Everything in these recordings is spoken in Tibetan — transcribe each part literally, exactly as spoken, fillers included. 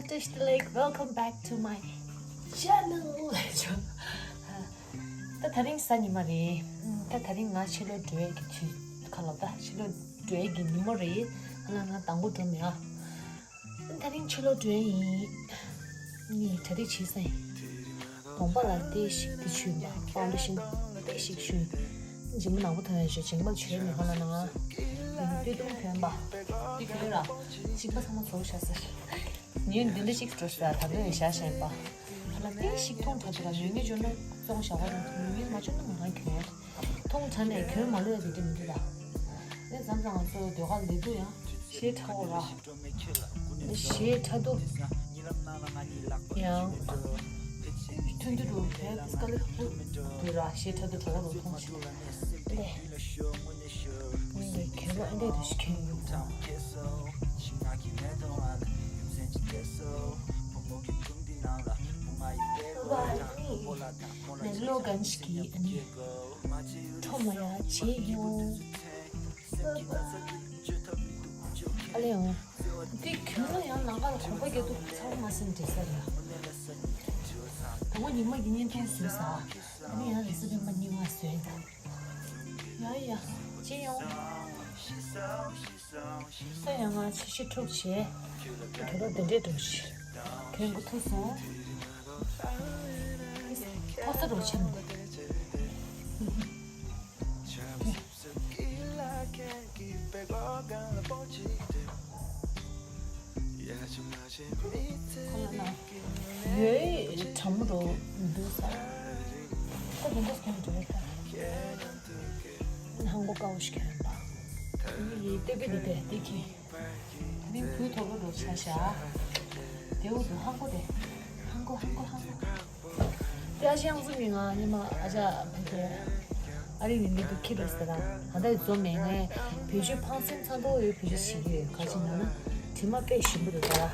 བཀྲ་ཤིས་བདེ་ལེགས། Welcome back to my channel. ད་དེ་རིང་གཟའ་ཉི་མ་རེད། ད་དེ་རིང་ང་ཕྱི་ལོགས་འགྲོ་ཡས་ཀྱི་དུས་ཁ་ལོ། ད་ཕྱི་ལོགས་འགྲོ་ཡས་ཀྱི་ཉིན་མོ་རེད། ང་ལ་ང་དང་པོ་འགྲོ་མེད་ཨ། ད་དེ་རིང་ཕྱི་ལོགས་འགྲོ་ཡས་ཡིན། ངས་གྲ་སྒྲིག་བྱས་ཟིན། དགོན་པ་ལ་ཏོག་ཙམ་དེ་ཆུ་ཡིན་པ། ཕའུན་ཌེ་ཤན་ཏོག་ཙམ་ཞུས། མཇིང་པ་ནག་པོ་ཐོན་ཡ་ཞོ། མཇིང་པ་ཆོས་མེད་ཁ་ལ་ན། སྟོད་ཐུང་གྱོན་པ། འདི་གྱོན་ར། མཇིང་པ་ཚང་མ་བཟོ་བཞག་ཟེར། ཉིན་འདི་འདྲ་ཞིག་འགྲོ་ཟེར། ད་དུང་ཡང་བཞག་བཞག་ཡིན་པ། ཁ་ལ་ཏོག་ཙམ་ཐུང་དྲགས་འདུག་ལ། ཉོ་ཉོ་འཇོན་ན་བཙོང་བཞག་པ་རེད། ཉོ་ཉོ་མ་འཇོན་ན་ང་རང་གྱོན། ཐུང་དྲགས་ནས་གྱོན་མ་ལོས་ཡ་དེ་འདྲ་མི་འདུག་ལ། ངས་མཚམས་མཚམས་ང་ཚོ་ཟློས་གར་ལས་འདུག་ཡང་གཞས་འཁྲབ་འོ་ར། གཞས་འཁྲབ་འདུག་ཡང་། ཐུང་ཐུང་རུ་བས་དཀའ་ལས་ཁག་པོ་འདུག་ར། གཞས་འཁྲབ་འདུག་གྲོགས་རུ་མཐོང་ཞིག་ལས། ངས་ལས་གྱོན་ལོ་ཨེ་འདྲས་འདུག་ཞིག་གྱོན་ཡོང་ཙང་། ལས་ལོ་གང་ཞིག་གི་ཨ་ནི་ཁྲོམ་ལ་ཡ་བྱེད་ཡོང་། ཨ་ལས་འོང་། འདི་གྱོན་ན་ཡང་ལང་ཀ་ལ་གོམ་པ་རྒྱག་དུས་ཚ་བ་མ་ཟིན་འདྲེ་ས་རེད། དང་པོ་ཉི་མ་གི་བརྙན་ཐུང་བཟོས་ས། ཨ་ནི་ཡང་རེས་གཟའ་སྤེན་པ་གཉིས་ང་བཟོས་འདུག་ཡ་ཡ། བྱེད་ཡོང་། ས་ཡང་ང་ཆ་ཤས་འཁྲུག་བྱས། གྱོན་ལོ་འདི་འདྲས་འགྲོ་ཞིག་གྱོན་དགོས་ཐུག་སོང་། ཕོ་ས་རོ་ཆེན་མོ། ཡོའི་གྲང་མོ་རོ་འདུག་ས། ཁོ་རུང་པོ་སྐྱོན་འདུག་ས། ཧང་གོ་ཀའོ་ཞིག་གྱོན་པ། ཡི་ལྟོས་པའི་འདི་དེ་དེ་གི། ད་ནི་བུ་ཐོག་ལོ་རོ་ཆ་ཤ། དེའུ་དུ་ཧང་གོ་དེ། ཧང་གོ་ཧང་གོ་ཧང་གོ། དེ་ཨ་ཞང་ཚོ་མི་ང་ཉི་མ་ཨ་ཅག་བུ་དེ། ཨ་རི་ནི་མི་དུ་ཁྱི་རེད་ཟེར་ར། ད་ལྟ་ཡི་ཚོ་མེད་ངས། བེད་སྤྱོད་ཕངས་སེམས་ཚ་མདོག་ཡོད་བེད་སྤྱོད་བྱེད་ཀྱི་ཡོད། ག་ཅི་ན་ན། དྲི་མ་དཔེ་ཞིམ་པོ་རེད་ད་ར།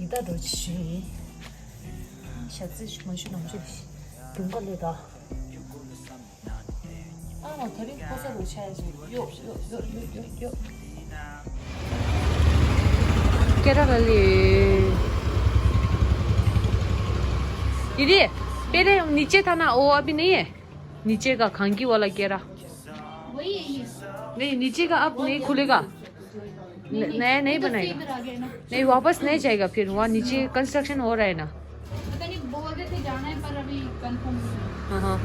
ཡི་ད་འགྲོ་ཅི་ཞུ་ཡིན། ཞག་རྩི་ཞུ་མ་ཞུ་ནམ་ཞུ་རེད། དུང་དཀར་ལོས་ད། ཨ་མ་དེ་རིང་ཕོ་ས་རུ་ཆ་ཡ་ཅིག་ཡོ་ཡོ་ཡོ། སྐད་གྲགས་ལ་ལས། दीदी, पहले नीचे था ना, वो अभी नहीं है। नीचे का खांकी वाला कह रहा। वही है ये। नहीं, नीचे का अब नहीं खुलेगा। न- नया नहीं बनाएगा। इधर आ गया ना। नहीं, वापस नहीं जाएगा फिर, वहाँ नीचे कंस्ट्रक्शन हो रहा है ना। पता नहीं, बोल रहे थे जाना है, पर अभी कंफर्म नहीं है। ཧ་ཧ།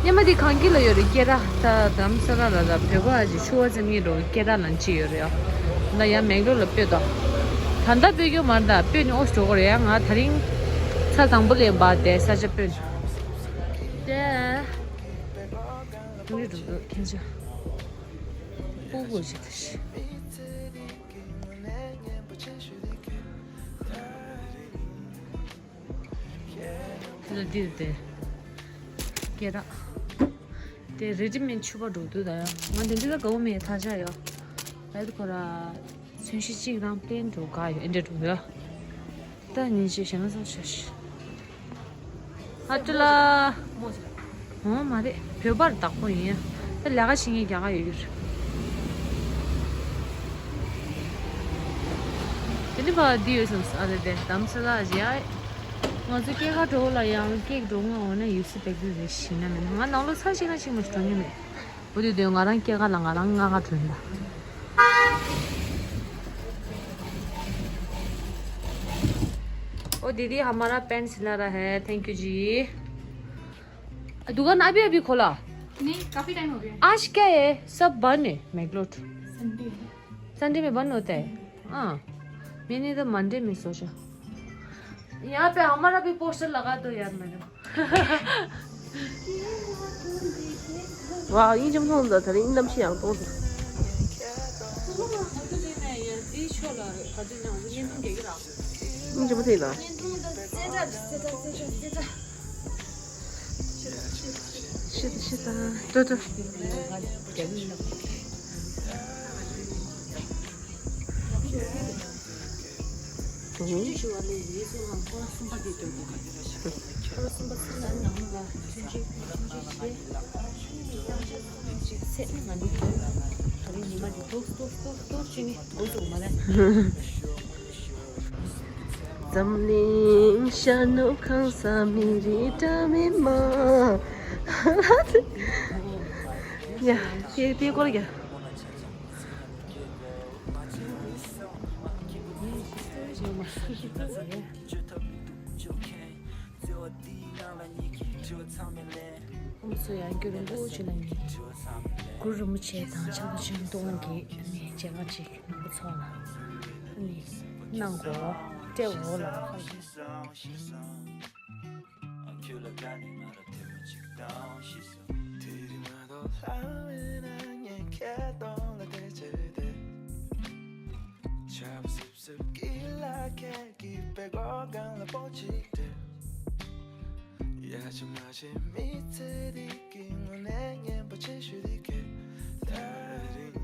ཉི་མ་འདི་གངས་སྐྱིད་ལ་ཡོད་རེད། སྐད་གྲགས་ད་དྷ་རམ་ས་ལ་ལ་ལ་བོད་པ་ཨ་ཅེ་ཆུ་བ་ཙེ་མི་རོ་སྐད་གྲགས་ལ་ཅི་ཡོད་རེད་ཨ། ད་ཡང་མེག་ལོར་ལ་སྤོས་དང་། ད་ལྟ་སྤོས་རྒྱུ་མ་རེད། ད་སྤོས་ནི་ཨོ་ཤི་འགྲོ་གི་རེད་ཡ། ང་ད་རིང་ཚ་དང་པོ་ལས་འབའ་དེ་ས་ཆ་སྤོས་ནི། དེ། ངའི་འགྲོ་འདུག་ཁྱེད་ཅག་སྤུ་གུ་ཞིག་ད་ཤི། དེ་ལ་འདིར་དེ། སྐད་གྲགས། དེ་རི་ཏི་མིན་ཆུ་བ་འགྲོ་དུས་ད་ཡ། ང་དེ་འདི་ལ་དགའ་བོ་མེད་ཐག་ཆག་ཡོད། ད་དེ་ཁོ་ར། མཚོན་བྱེད་གཅིག་རང་པླེན་འགྲོ་ག་ཡོད་ཨེ་འདྲ་འགྲོ་ཡོད། ད་ཉིན་ཞིག་ཞེ་ན་སོང་ཤ་ཤི། ཨ་ཏི་ལ། འོ་མ་རེད། བོད་པར་བདག་པོ་ཡིན་ཡ། ད་ལས་ཀ་བྱེད་མཁན་རྒྱ་གར་ཡོད་རྒྱུ་རེད། དེ་ནི་ཕ་འདི་ཡོད་སོང་ཨ་ལེ་དེ་དམ་ས་ལ་ཞེ་ཨ། ང་ཚོ་སྐྱེས་ཁ་འགྲོ་ལ་ཡང་སྐྱེས་འགྲོ་ང་འོ་ན་ཡུལ་སྲིད་པའི་རྒྱུ་རེད་ཤི་ན་མེད་ན་ང་ནང་ལོ་ཚ་ཤི་ན་ཤི་མ་ཤི་འགྲོ་ཉེ་མེད། वो दे दो ང་རང་སྐྱེས་ཁ་ལ་ང་རང་ང་ཁ་གྲོན་ད། ओ दीदी हमारा पैंट सिला रहा है। थैंक यू जी। दुकान अभी अभी खोला। नहीं, काफी टाइम हो गया। आज क्या है? सब बंद है मैगलोट। संडे है। संडे में बंद होता है। हाँ, मैंने तो मंडे में सोचा। यहाँ पे हमारा भी पोस्टर लगा दो यार मैडम। ཝ། དབྱིན་ཇི་མཐོང་འདུག་ད་རིང་གནམ་གཤིས་ཡང་སྟོང་འདུག་དབྱིན་ཇི་མ་ཐེག་ད། ཤི་ད་ཤི་ད། ཏོ་ཏོ། འཛམ་གླིང་ཤར་ནུབ་གང་ས་མི་རིགས་འདྲ་མིན་མང་། ཡ། དེ་དེ་སྐོར་ཡ། ཁོང་ཚོ་ཡང་རྒྱུན་རིང་པོ་ཅིག་ལ་ནི་གུ་རུ་རིན་པོ་ཆེ་དང་ཕྱག་ལེན་ཆེན་མོ་གཏོང་གི་ནི་མཇལ་ཁ་ཅིག་ནོར་བུ་ཚོགས་ལ་ནི་གནང་གོ་སྤྲད་འོ་ལ། དེ་རིང་མ་གཏོགས་ལྷ་བས་ན་ངས་ཁྱེད་གདོང་ལ་བལྟས་བྱས་བསྡད། ཆར་པ་སིབ་སིབ་ཀྱི་ལ་ཁད་ཀྱིས་པད་ཀོག་སྒང་ལ་སྤོ་གཅིག་སྤྲད། ཡ་ཆི་མ་ཆི་མི་ཚེ་འདི་གི་དངོས་གནས་སྙན་པོ་ཆེ་ཤོས་འདི་གས། ད་རིང་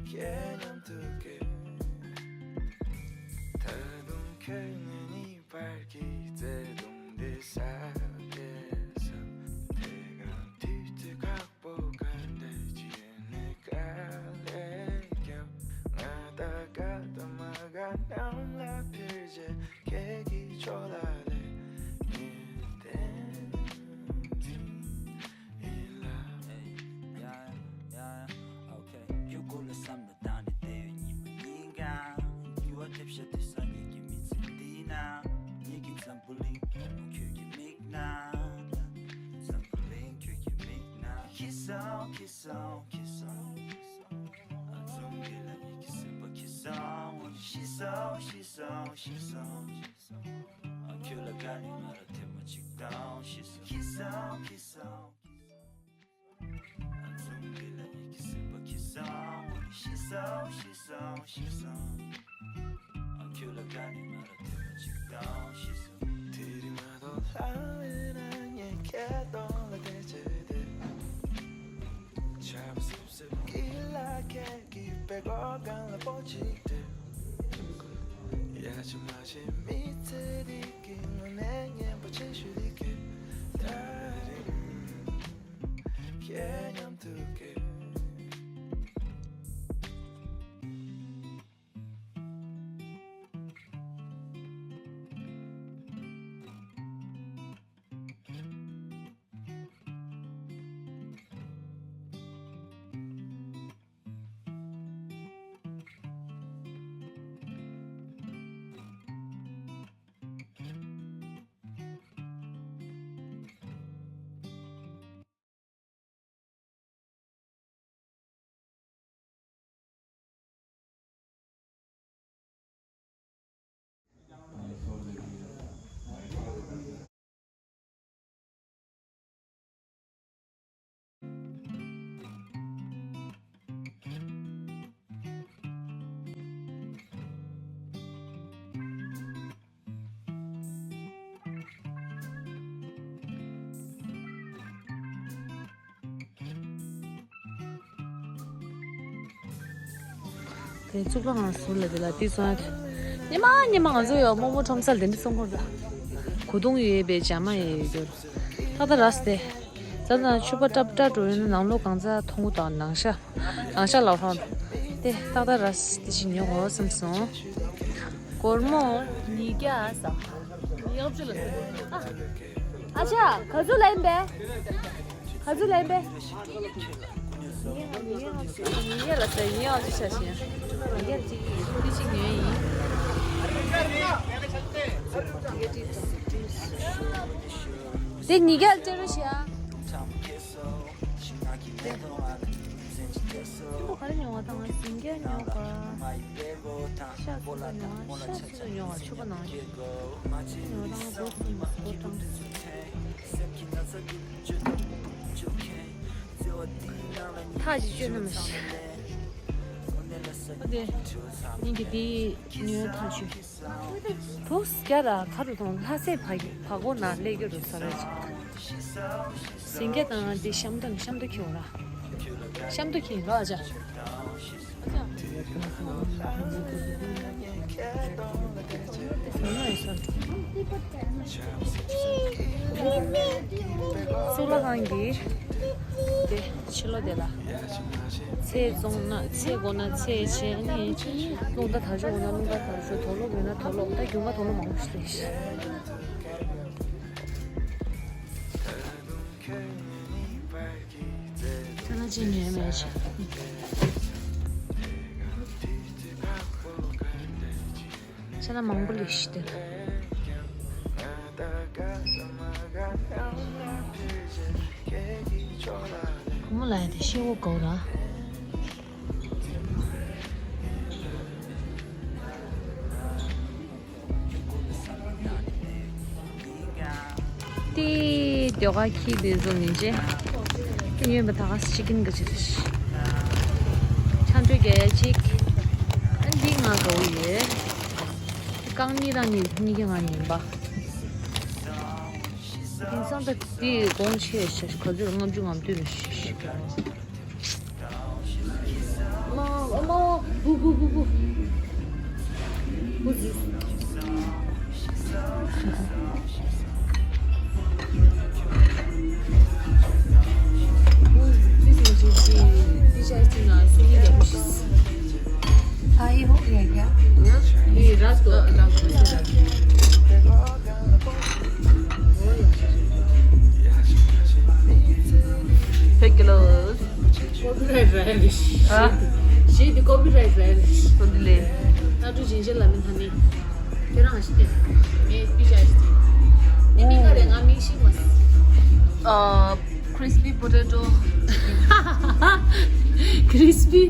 ཁྱེད་མཉམ་དུ་གས། ད་དུང་ཁྱེད་ངེད་གཉིས་བར་གྱི་བརྩེ་དུང་འདི་ཟ་གས་ཟ། དེ་ག་དུས་ཚོད་ཁག་པོ་ག་འདྲ་ཅིག་ནས་དཀའ་ལས་བརྒྱབ། ང་ད་དགའ་དང་མ་དགའ་གནམ་ལ་འཕུར་བྱས། ཁྱེད་ཀྱི་ཕྱོགས་ལ་སླེབས་ངེས་གཏན་འཛིན་ཡིན་ལ། ཁྱོད་སྐོར་ལ་བསམ་བློ་བཏང་ནས་བསྡད་ཡོད་ཉི་མ་ཉིན་གང་། འགྱུར་བ་ཐེབས་ཤག་དུས་སང་ངེད་ཀྱི་མི་ཚེ་འདི་ན། ངེད་ཀྱི་འཛམ་བུ་གླིང་ཁྱོད་ཀྱི་མིག་ནང་། འཛམ་བུ་གླིང་ཁྱོད་ཀྱི་མིག་ནང་། ཁྱི་སང་ཁྱི་སང་ཁྱི་སང་ཁྱི་སང་། འཛུམ་གྱི་ལ་ཉིད་ཀྱི་སེམས་པ་ཁྱི་སང་ཤི་སང་ཤི་སང་ཤི་སང་། ཁྱོད་ལ་དགའ་ནས་ང་རང་ཐེངས་མ་གཅིག་དང་ཤི་སོང་། ཤི་སོང་། ཤི་སོང་། འཛུམ་གྱི་ལ་ཉིད་ཀྱི་སེམས་པ་ཁྱི་སོང་། ཤི་སོང་། ཤི་སོང་། ཤི་སོང་། ཁྱོད་ལ་དགའ་ནས་ང་རང་ཐེངས་མ་གཅིག་དང་ཤི་སོང་། དེ་རིང་མ་གཏོགས་ལྷ་བས་ན་ངས་ཁྱེད་གདོང་ལ་བལྟས་བྱས་བསྡད། ཆར་པ་སིབ་སིབ་ཀྱི་ལ་ཁད་ཀྱིས་པད་ཀོག་སྒང་ལ་སྤོ་གཅིག་སྤྲད། ཡ་ཆི་མ་ཆི་མི་ཚེ་འདི་གི་དངོས་གནས་སྙན་པོ་ཆེ་ཤོས་འདི་གས། ད་རིང་ཁྱེད་མཉམ་དུ་གས། དེ་གཙུག་ལག་ཁང་ཟུར་ལ་དེ་ལ་ཏི་སོང་། ཉི་མ་ཉི་མ་ང་ཚོ་ཡོད་རྨོ་མོ་ཁྲོམ་སར་དེ་འདྲ་སོང་གོ་ལ། གོས་ཐུང་ཡོད་པའི་ཇ་མ་ཡོད་ཡོད་རྒྱུར། ཏག་ཏག་ར་སི་དེ། ད་ད་ཆུ་པ་ཏྲབ་ཏྲ་འགྲོ་ཡོད་ན་ནང་ལོགས་གང་ཚ་མཐོང་གོ་དང་ནང་ཤ། ནང་ཤ་ལ་ཧོན། དེ་ཏག་ཏག་ར་སི་དེ་ཅིག་ཉོ་གོ་བསམ་སོང་། སྒོར་མོ་ཉིས་བརྒྱ་ས། ཉིས་བརྒྱ་ཅི་ལ་ཟེར། ཨ། ཨ་ཅག་ག་ཚོད་ལ་ཡིན་པས། ག་ཚོད་ལ་ཡིན་པས། ཉིས་བརྒྱ་ལ་ཟེར་ཉིས་བརྒྱ་ཅི་ཆ་ཤེས། ཉིས་བརྒྱ་ཅིག་ཡིན་དེ་ཅིག་ཉོས་ཡིན། དེ་ཉིས་བརྒྱ་སྤྲད་རོགས་བྱེད་ཨ། ཆུ་བོ་ག་རེ་ཉོ་བ་དང་ཟིང་སྐྱ་ཉོ་བ། ཤ་ཚ་ཉོ་བ་ཤ་ཚ་ཉོ་བ་ཆུ་བོ་ནང་ཉོ་བ་དང་སྒོ་གསུམ་སྒོ་གྲངས། ཐག་ཅིག་གཅོད་ན་མ་ཤི། ཨ་དེ་ཉིན་གྱི་དེའི་ཉོས་ཐག་ཆོད། བུ་སྐྱ་ར་ཁ་རུ་དང་ལྷ་སའི་བ་བ་གོ་ན་ལས་རྒྱུ་རུ་ས་ར་ཅིག་ཟིང་སྐྱ་དང་དེ་ཤམ་དང་ཤམ་དུ་ཁྱེར་ར། ཤམ་དུ་ཁྱེར་ལོ་ཨ་ཅག་ཨ་ཅག་གཙུག་ལག་ཁང་གི་དེ་ཕྱི་ལོགས་དེ་ལ། ཚལ་བཙོང་ན་ཚལ་དགོས་ན་ཚལ་བྱས་ནས། རླུང་རྟ་དར་ལྕོག་དགོས་ན་རླུང་རྟ་དར་ལྕོག་དོག་ལོག་དགོས་ན་དོག་ལོག་ད་རྒྱུ་མ་དོག་ལོག་མང་པོ་ཞིག་རེད། ཁྱོད་ལ་ཅི་ཉོས་མེད་ཤག་ཤ་ན་མང་པོ་ལས་ཤི་དེ། བུ་མོ་ལ་ཡ་དེ་ཤེས་བོ་གོ་ར། དེ་ཟློས་གར་ཁྱི་དེ་ཚོ་ཡིན་ཅེ། དེ་ཡོད་པ་ད་ག་ཤི་ཀིན་ག་ཅི་རེད། ཆང་གྲོད་རྒྱག་ཡ་གཅིག་ཨ་འདི་ང་གོ་ཡོད། རྐང་གཉིས་དང་གཉིས་གཉིས་ཀྱི་ང་ཉན་པ། དེང་སང་ད་དེ་གོང་ཆེ་ཤ་ག་ཚོད་ལྔ་བཅུ་ང་བདུན་རེད། Copyright རེད། ཞེས་དེ་copyright རེད། སོ་འདི་ལས། ཨ་ཀྲུ་ཇིན་ཇི་ལ་མི་ཐ་ནི། ཁྱེད་རང་ཞིག་སྟེ། ངས་པི་ཤ་ཞིག་སྟེ། ངས་མི་ཀ་རེ་ང་མིག་ཤིག་མ། ཨ། crispy potato. Crispy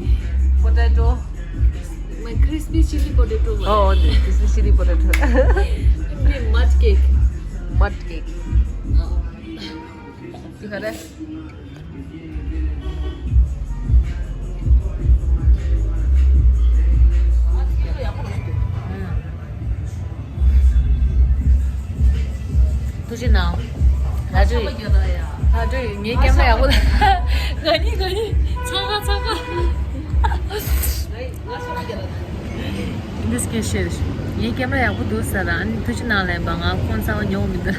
potato. My crispy chili potato. Oh, the crispy chili potato. Mud cake. Mud cake. འདི་ག་རེ། ཐུགས་རྗེ་གནང་། ལ་སྤྲོད། ལ་སྤྲོད་ངའི་ཀེམ་ར་ཡག་པོ། ག་ནི་ག་ནི། ཚང་ཁ་ཚང་ཁ། འདི་སྐད་བཤད། ངའི་ཀེམ་ར་ཡག་པོ་འདུག་ཟེར་ཨ་ནི་ཐུགས་རྗེ་གནང་ལན་པ། ང་ཁོང་ཚ་བ་ཉོ་མི་འདུག་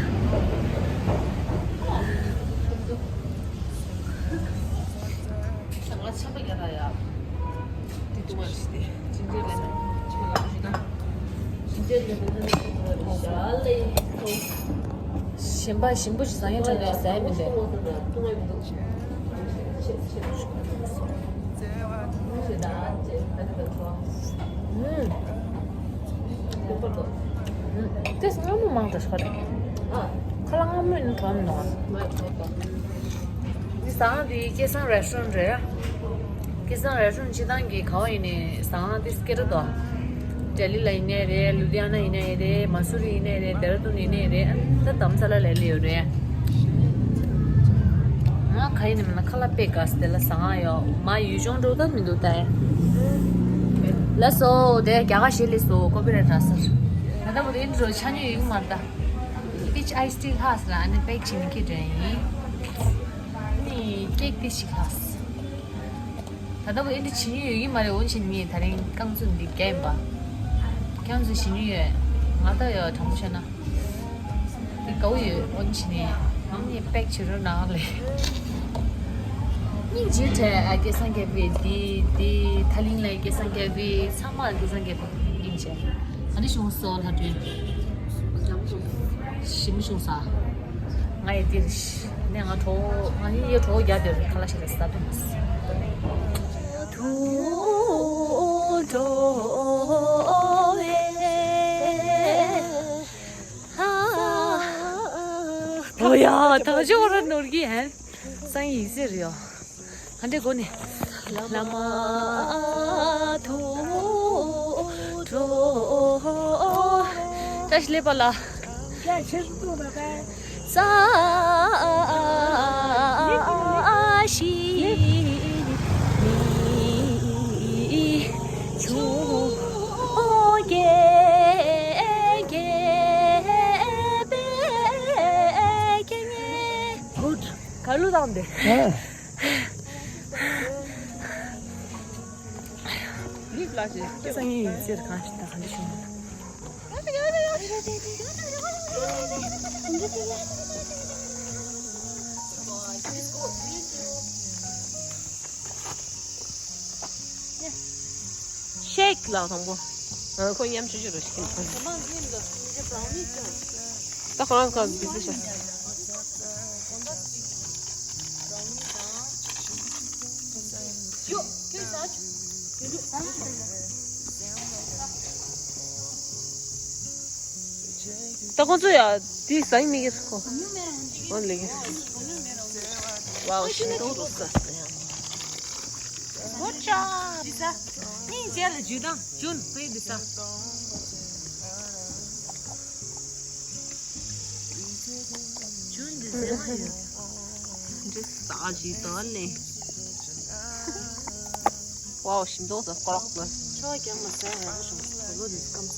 ཞིམ་པ་ཞིམ་པོ་ཞིག་ཟ་ཡོང་དྲན་ནས་ཟ་ཡ་མི་འདུག་ཨུམ། ཨུམ། དེ་སྔ་མོ་མང་དྲགས་ཤག་རེད། ཁ་ལག་སྔ་མོ་ནི་གྲོགས་མི་འདུག་འདི་ཟ་ཁང་འདི་སྐལ་བཟང་restaurant རེད། སྐལ་བཟང་restaurant སྤྱི་བཏང་གི་ག་བ་ཡིན་ནའི་ཟ་ཁང་འདི་སྐད་གྲགས་འདུག་ལྡི་ལི་ལ་ཡིན་ནའི་རེད། ལུ་དྷི་ཡ་ན་ཡིན་ནའི་རེད། མ་སུ་རི་ཡིན་ནའི་རེད། ལྡེ་ར་ལྡུན་ཡིན་ནའི་རེད། ད་དྷ་རམ་ས་ལ་ལ་སླེབས་ཡོད་རེད། ང་ག་ཡིན་ནའི་མིན་ན་ཁ་ལག་དཔེ་དགའ་སི་དེ་ལ་ཟ་ཁང་ཡོད་མ། ཡུལ་ལྗོངས་འགྲོ་ཐབས་མི་འདུག་ད། ལགས་སོ། དེ་རྒྱ་གར་གཞས་ལས་སོ་copyright རག་སར། ད་ལྟ་བུ་དེ་འདྲ་ཆ་ཉོས་ཡོད་མ་རེད་ད། Peach iced tea ལྷག་ལ་ཨ་ནི་པེག་བྱས་ནས་ཁྱེར་འདྲ་ཡིན། ཨ་ནི་ཀེག་དེ་ཞིག་ལྷག་ད་ལྟ་བུ་ཨེ་འདྲ་བྱེད་ཉོས་ཡོད་ཀྱི་མ་རེད། འོན་ཀྱང་ངས་ད་རིང་རྐང་བཙུགས་འདི་རྒྱག་ཡིན་པ། རྐང་བཙུགས་བྱེད་ཉོས་ཡོད། ང་ད་ཡོད་དྲང་པོ་བཤད་ན། དེ་དགའ་བོ་ཡོད། འོན་ཀྱང་ནི་ཨ་ནི་པེག་བྱེད་རོགས་གནང་ལེ། སྙིང་རྗེ་དྲན་ཨ། སྐལ་བཟང་རྒྱལ་པོས་འདི་འདི་ཐ་ལིང་ལ་སྐལ་བཟང་རྒྱལ་པོས་ཚང་མ་སྐལ་བཟང་རྒྱལ་པོ་སྙིང་རྗེ། ཨ་ནི་བྱུང་སོང་ལྷ་སྒྲོན། ཞིམ་བྱུང་ས། ང་ཡི་འདིར་ནས་ང་གྲོགས་ང་ཡི་གྲོགས་རྒྱ་དེར་ཁ་ལ་ཞིག་ལ་ས་དུ་མ་སི། ཨོ་ཡ། ད་ཅི་བར་ནོར་གི་ཧན། སང་ཡིག་ཟེར་ཡོ། ཧན་དེ་གོ་ནི། བླ་མ་ཐུགས་སྤྲོ། བཀྲ་ཤིས་བདེ་ལེགས་པ་ལ། ས་ཞི་མི་ཆུང་རྒྱལ་རྒྱལ་པའི་སྐད་ངན། ག་ལུ་དང་དེ། སང་ཉིན་ཡོད་ཚད་གང་ཞིག་དང་གང་འདྲ་བྱུང་། ཤེག་ལ་དང་པོ། ཁོ་ཉམ་ཆུང་ཆུང་རུ་ཤེག་ད་ཁོ་རང་ཁ་བི་ཟི་ཤ། ད་ཁོ་ཚོ་ཡ་དེ་ཟ་ཡི་མི་གིས་ཁོ། འོ་ལེ་གིས། ཝའོ་ཤིན་ཏུ་རུ་ཟ་ཟ་ཡ། Good job. ནི་རྗེས་ལ་ཇུ་དང་ཇུན་ཕེ་དི་ས། ཇུན་དི་ཟེ་མ་ཡོད། འདི་ཟ་ཞིག་དོ་ལེ། ཝའོ་ཤིན་ཏུ་ཟ་ཀོ་ལོག་ལ། ཆོ་རྒྱ་མ་ཟ་ཧ་གོ་ཤོང་ལོ་དི་སྐམ་ས་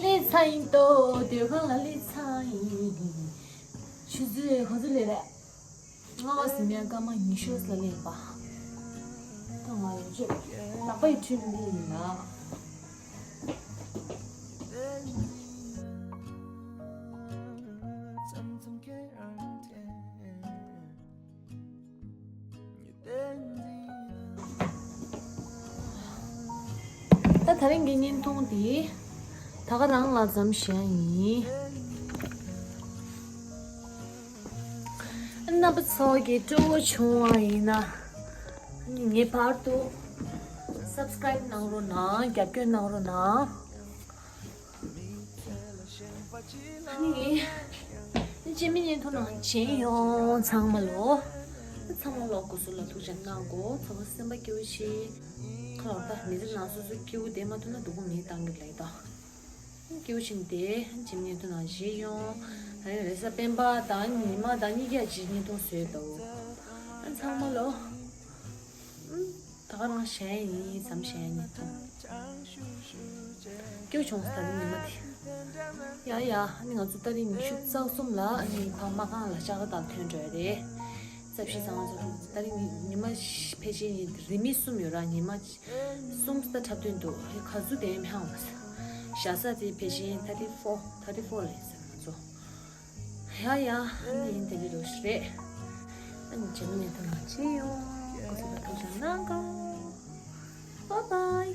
རེད། ལས་ཚ་ཡིན་ཏོ་དེ་གང་ལ་ལས་ཚ་ཡིན། ཆུ་ཚོད་ག་ཚོད་ལས་རེད། ང་བ་སི་མིའི་སྐར་མ་ཉི་ཤུ་ལ་སླེབས་པ། ད་ང་ཡོད་ཆོད་ལག་པ་ཡི་ཁྲིམས་འདི་ཡིན་ན། ད་དེ་རིང་གི་བརྙན་ཐུང་འདི་ད་ག་རང་ལ་མཚམས་བཞག་ཡིན། རྣམ་པ་ཚོ་གི་སྤྲོ་བོ་བྱུང་བ་ཡིན་ན། ངེས་པར་དུ་སབ་སི་ཀ་རའིབ་གནང་རོགས་གནང་། རྒྱབ་སྐྱོར་གནང་རོགས་གནང་། ཨ་ནི། སྤྱི་མི་བརྙན་ཐུང་ནང་མཇལ་ཡོང་ཚང་མ་ལོ། ཚང་མ་ལོ་སྐུ་གཟུགས་ལ་ཐུགས་རྗེ་གནང་གོ་ཚང་མ་སེམས་པ་སྐྱིད་པོ་བྱེད། ཁ་ལོ་ད་མི་ཚེ་ནང་སོ་སོ་སྐྱིད་པོ་བསྡད་མ་ཐུབ་ན་སྡུག་པོ་མི་བཏང་གི་ལས་ད། སྐྱིད་པོ་བྱེད་དེ་སྤྱི་མི་བརྙན་ཐུང་ནང་མཇལ་ཡོང་། ཨ་ནི་རེས་གཟའ་སྤེན་པ་དང་ཉི་མ་དང་གཉིས་ཀ་ཅིག་བརྙན་ཐུང་བཟོས་འདུག་ཨ་ཚང་མ་ལོ། ད་ག་རང་གཞན་ཡིན་བསམ་གཞན་ཡིན་ཐུང་། སྐྱོ་བྱུང་ས་ད་ནི་ཉི་མ་དེ། ཡ་ཡ་ཨ་ནི་ང་ཚོ་ཏ་རིག་ཉི་ཤུ་རྩ་གསུམ་ལ་ཨ་ནི་ཕ་མ་ཁང་ལ་ལྕགས་ར་དང་ཐོན་འགྲོ་ཡ་རེད། རྩ་བཞི་ཚང་ཚོ་ཏ་རིག་ཉི་མ་ཕལ་ཆེར་ཉི་རེས་མིག་གསུམ་ཡོད་ར། ཉི་མ་གསུམ་ད་འཁྲབ་སྟོན་འདུག་ཧེ་ག་ཚོད་དེ་མི་ཧང་བ་ས། བཞག་ས་དེ་ཕལ་ཆེར་ཐར་ཊི་ཕོར་ཐར་ཊི་ཕོར་ལ་ཡིན་ས་ང་ཚོ། ཡ་ཡ་ཨ་ནི་ཡིན་དེ་འདྲ་རོ་ཞིག་རེད། ཨ་ནི་རྗེས་མ་ནས་ཐུག་ན་ཅི་ཡོང་། སྐུ་གཟུགས་ལ་ཐུགས་རྗེ་གནང་གོ། Bye bye.